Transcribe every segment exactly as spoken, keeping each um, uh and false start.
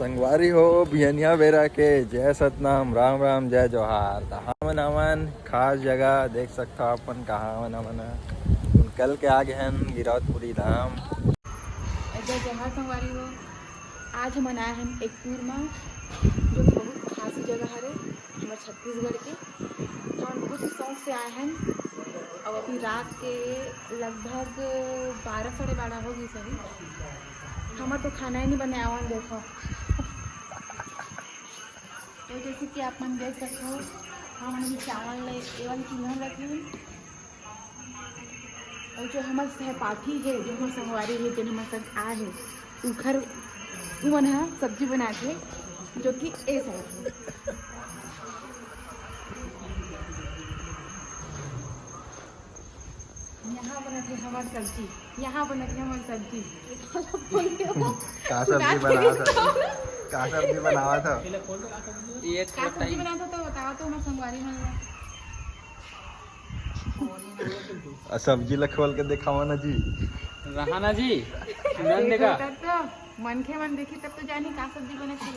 संगवारी हो, बिहनिया बेरा के जय सतनाम, राम राम, जय जोहार। त हमन हमन खास जगह देख सकथव अपन, कहाँ हमन हमन ह। कल के आ गे हन गिरौदपुरी धाम। जय जोहार संगवारी हो, आज हमन आए हन एक टूर म, जो कि बहुत खास जगह हरे हमर छत्तीसगढ़ के। हमन बहुत ही शौक से आए हन। अब अभी रात के लगभग बारह, साढ़े बारह हो गई सही। हमर तो खाना ही नहीं बने, आवन देखो। तो जैसे कि आप मन देख सकते हो, हमन अभी चावल ले, एवन चूल्हा रखे हैं। और जो हमर सहपाठी है, जो हमर संगवारी है, जो हमर संग आए है, उखर, उमन ह सब्जी बनाथे, जो कि ए साइड है। यहाँ बनत है हमर सब्जी, यहाँ बनत है हमर सब्जी। का सब्जी बनावत ह? का सब्जी बनावत ह? ये का सब्जी बनावत ह तो बताओ तो हमर संगवारी मन ला। आ सब्जी ला खोल के दिखावा ना जी। रहा ना जी, तुरंत देखा। तब तो मनखे मन देखी तब तो जानी का सब्जी बनत है।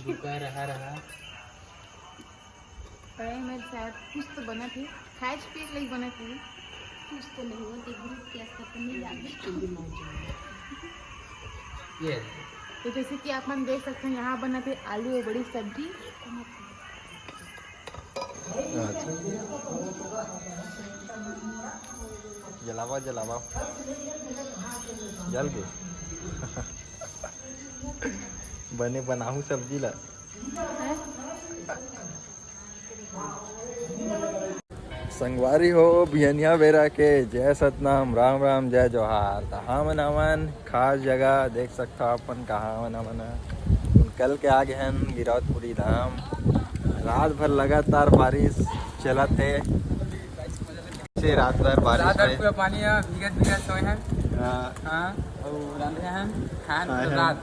रुका, रहा, रहा। अरे, मेरे साथ कुछ तो बनत है, खाए पिए के लिए बनत है। कुछ तो नहीं होते, ग्रुप के आसपास तो नहीं जाते। ये। तो जैसे कि आप मन देख सकते हैं, यहाँ बनत है आलू और बड़ी सब्जी। अच्छा। जलावा, जलावा। जल के। बने बनाहू सब्जी ला। संगवारी हो, बिहनिया बेरा के जय सतनाम, राम राम, जय जोहार। त हमन हमन खास जगह देख सकथव अपन, कहाँ हमन हमन ह। कल के आ गे हन गिरौदपुरी धाम। रात भर लगातार बारिश चलत हे, से रात भर बारिश रात भर होए। पूरा पानी है, भीगत भीगत सोए हैं। हाँ। हाँ, और रांधे हैं, खान खाए हैं। रात,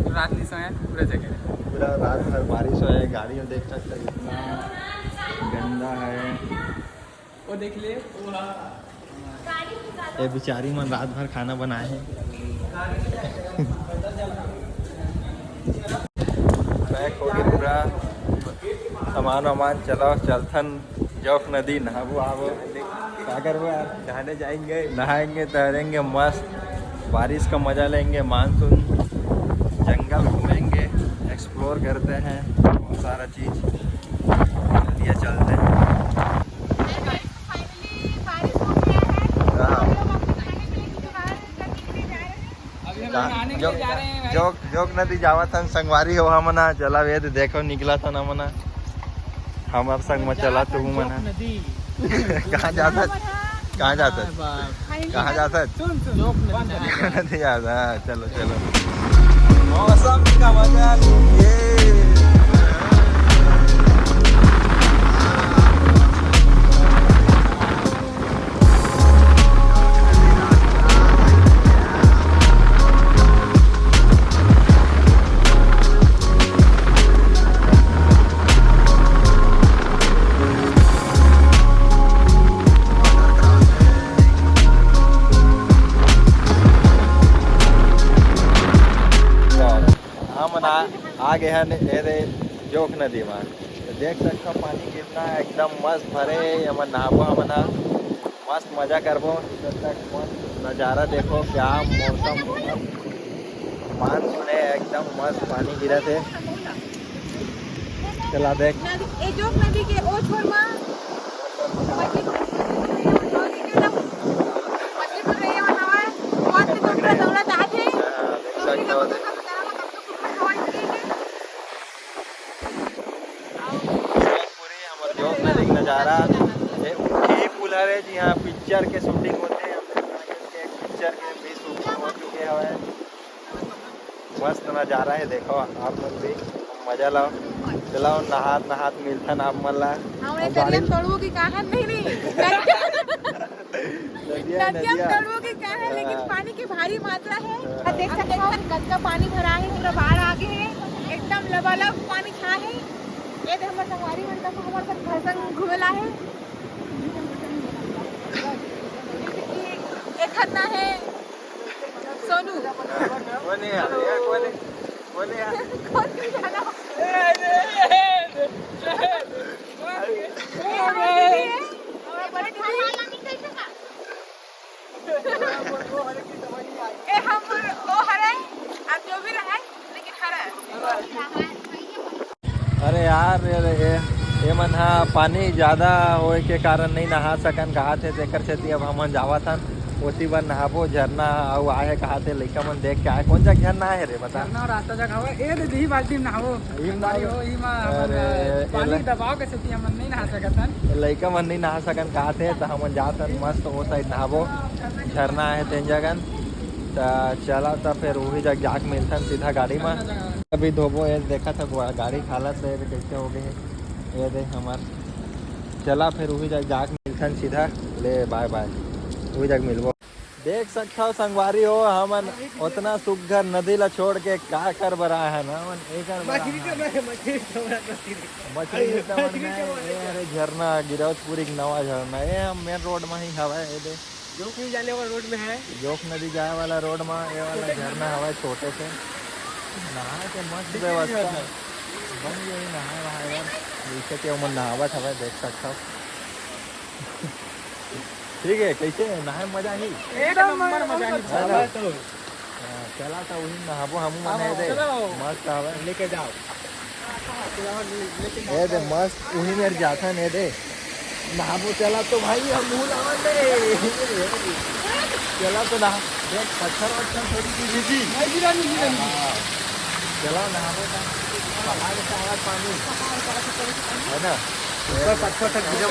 रात नहीं सोए हैं, पूरा जगह। पूरा रात भर बारिश होए, गाड़ी में देख सकते हैं इतना गंदा है। वो देख ले, वो ये बेचारी मन रात भर खाना बनाए हैं। पैक हो गया पूरा सामान वामान, चलो चलथन। जोंक नदी नहाबो आबो। का करबो यार, नहाने जाएंगे, नहाएंगे, तैरेंगे, मस्त बारिश का मजा लेंगे, मानसून जंगल घूमेंगे, एक्सप्लोर करते हैं बहुत सारा चीज। चलिए चलते हैं। Finally बारिश हो गया है। हाँ। हम लोग अपने खाने पीने की जुगाड़ करने के लिए जा रहे हैं। अभी हम लोग नहाने के लिए जा रहे हैं भाई। जोंक, जोंक नदी जावत हन संगवारी हो हमन ह। चला वेद देखो निकलत हन हमन ह। हमर संग म चला तू मन ह। नदी। कहाँ जात हस? कहाँ जात हस? कहाँ जात हस? सुन, सुन, जोंक नदी। नदी जात हस, हाँ, चलो, चलो। मौसम का मजा लीजिए। हमन आ, आ गे हन एदे जोंक नदी म। तो देख सकथव पानी कितना एकदम मस्त भरे हे। हमन नहाबो, हमन ह मस्त मजा करबो। इधर तक मस्त नजारा देखो, क्या मौसम, मानसून है, एकदम मस्त पानी गिरत हे। चला देख। नदी, ए जोंक नदी के ओ छोर मा मछली पकड़े वाला हवय। बहुत से डोकरा दौड़त आत हे। हाँ, देख सकथव। पूरे हमर जोंक नदी के नजारा। ये उही पुल हरे जिहाँ पिक्चर के शूटिंग होथे। पिक्चर के भी शूटिंग हो चुके हवय। मस्त नजारा हे, देखो आप मन भी मजा लाओ। चलाओ, नहात नहात मिलथन आप मन ला। हाँ, ये गाड़ी नदिया में तोड़बो कि कहाँ? नहीं, नहीं। नदिया, नदिया में नदिया। तोड़बो कि कहाँ? लेकिन हाँ। पानी के भारी मात्रा है। हाँ। अब देख सकते हो, कतका पानी भरा है, पूरा बाढ़ आ गे है, एकदम लबालब पानी छा है। ये दे हमर संगवारी मन का हमर संग, घर संग घूमे ला है। एक हद ना है, सोनू। कोई नहीं आ रहा है, कोई नहीं। कौन भी जाना हो। ए, हम वो हरे, आप जो भी रहे, लेकिन हरे। अरे यार, ये, ये, ये मन हा पानी ज्यादा होए के कारण नहीं नहा सकन कहा थे, तेकर सेती अब हमन जावत हन ओती बर नहाबो। झरना अउ आहे कहा थे, लइका मन देख के आए। कौन सा झरना है रे, बता? झरना रास्ता जगह हवा, ए दे दही बाल्टी में नहाओ। ई में संगवारी नहाओ। हो, ई में हमन, अरे, अ, पानी एला दबाव के सेती हमन नहीं नहा सकत हन। लइका मन नहीं नहा सकन कहा थे, त हमन जात हन मस्त ओ साइड नहाबो। झरना है तेन जगन। त चला, त फिर वही जग जाके मिलथन सीधा गाड़ी में। अभी धोबो, ये देखा था गो-, गाड़ी के हालत दे कैसे हो गए है। ये दे हमार, चला फिर वही जग जाके मिलथन सीधा। ले बाय बाय, वही जग मिलबो। देख सकता हो संगवारी हो, हमन उतना सुग्घर नदी ला छोड़ के का कर बर आए हन, हमन ए कर बर आए हन। मछली के मन है। मछली के मन है। ए हरे झरना, गिरौदपुरी के नवा झरना, ए हम मेन रोड में ही हवा, ए दे। जोंक नदी जाने वाला रोड में है। जोंक नदी जाए वाला रोड में ये वाला झरना हवा छोटे से, नहाए के मस्त व्यवस्था है। बन गई नहाए वहाए यार, जैसे कि हमन नहावत हवा, देख सकता हो। ठीक है, कैसे नहाए मजा ही? एकदम मजा ही। है ना? हाँ, चला तो वही नहाबो हमू मन, है दे। चलो। मस्त हवा। लेके जाओ। ये दे मस्त उही मेर जाथन, ये दे। नहाबो चला तो भाई, हमू नहावन दे। चला तो नहा, देख पत्थर वत्थर थोड़ी सी भी थी। नहीं गिरा, नहीं गिरा, नहीं गिरा। हाँ। चला नहाबो तो पहाड़ से आवा पानी। है ना? ऊपर पत्थर तक गिरा।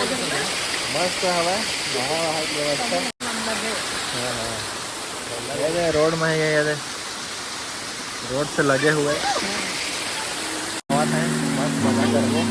मस्त हवा, नहा वहा के व्यवस्था। हाँ, हाँ। ये दे रोड में ही है, ये दे। रोड से लगे हुए। बहुत है, मस्त मजा करबो।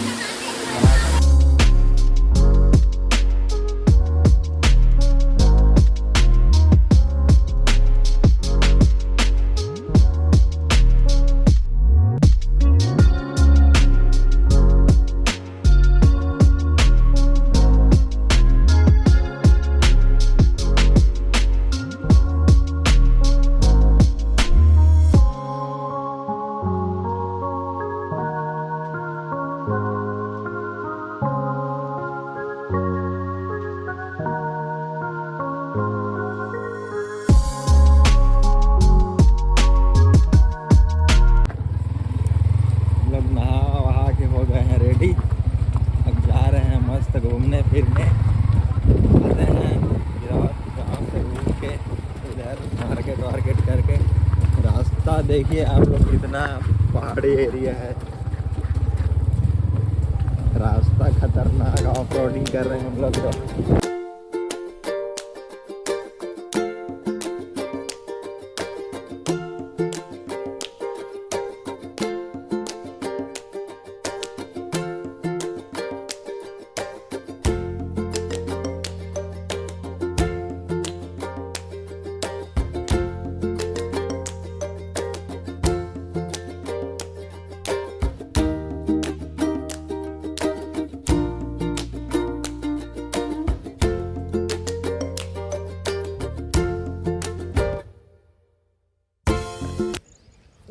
हम लोग नहा वहा के हो गए हैं रेडी। अब जा रहे हैं मस्त घूमने फिरने। आते हैं गिरौद गाँव से घूम के इधर मार्केट वार्केट करके। रास्ता देखिए आप लोग, कितना पहाड़ी एरिया है। रास्ता खतरनाक, ऑफ रोडिंग कर रहे हैं हम लोग तो।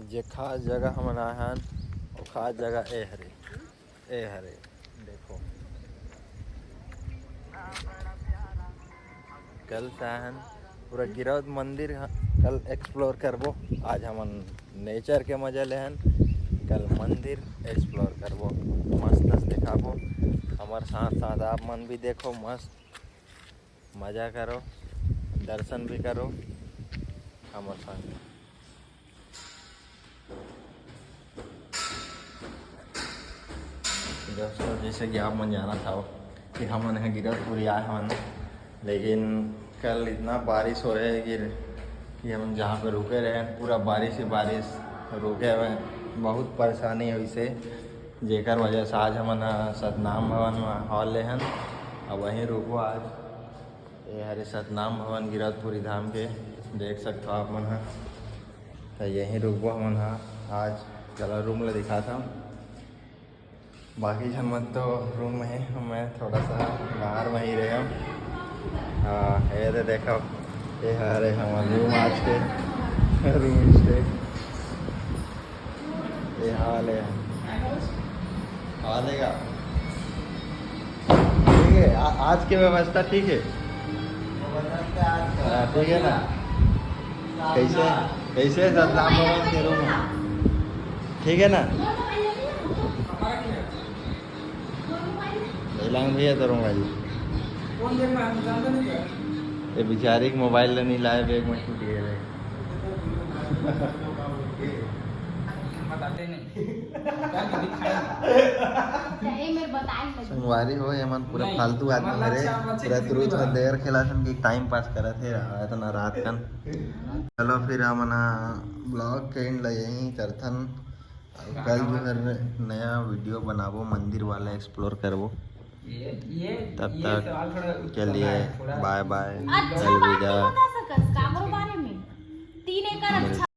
जे खास जगह हमन आए हन, वो खास जगह ए हरे, ए हरे, देखो। कल से आए हन, पूरा गिरौद मंदिर ह-, कल एक्सप्लोर करबो। आज हमन नेचर के मजा लेहन, कल मंदिर एक्सप्लोर करबो, मस्त से दिखाबो। हमर साथ साथ आप मन भी देखो, मस्त मजा करो, दर्शन भी करो हमर संग। दोस्तों, जैसे कि आप मन जानत हव कि हमन ह गिरौदपुरी आए हवन, लेकिन कल इतना बारिश होए हे कि, कि हम जहाँ पे रुके रहे, पूरा बारिश ही बारिश रुके हुए। बहुत परेशानी होइसे, जेकर वजह से आज हमन ह सतनाम भवन में हॉल ले हन, अब वहीं रुकबो आज। ये हरे सतनाम भवन गिरौदपुरी धाम के, देख सकते हो आप मन ह। तो यहीं रुकबो हमन ह आज। चलो रूम ले दिखाता हूँ। बाकी झन मन तो रूम में है, मैं थोड़ा सा बाहर में ही रहे हूँ। हाँ, ये दे देखो, ये हरे हमारे रूम आज के रूम स्टे। ये हाल है। आने का ठीक है। आ, आज की व्यवस्था ठीक है। हाँ, ठीक है ना? कैसे, कैसे है सतनाम भवन के रूम? ठीक है ना? बैलांग भैया तो मोबाइल। ये बेचारी के मोबाइल नहीं लाए, बैग में छूट गए। बताते नहीं। संगवारी हो, ये मन पूरा फालतू आदमी हरे। पूरा तुरुत में देर खेला सन की टाइम पास करत हे इतना रात कन। चलो फिर हमन ब्लॉग के एंड ला यहीं करथन। कल जो है नया वीडियो बनाबो, मंदिर वाला एक्सप्लोर करबो। तब तक के लिए बाय बाय, अलविदा। बता सकस काकरो बारे में? तीन एकड़ अच्छा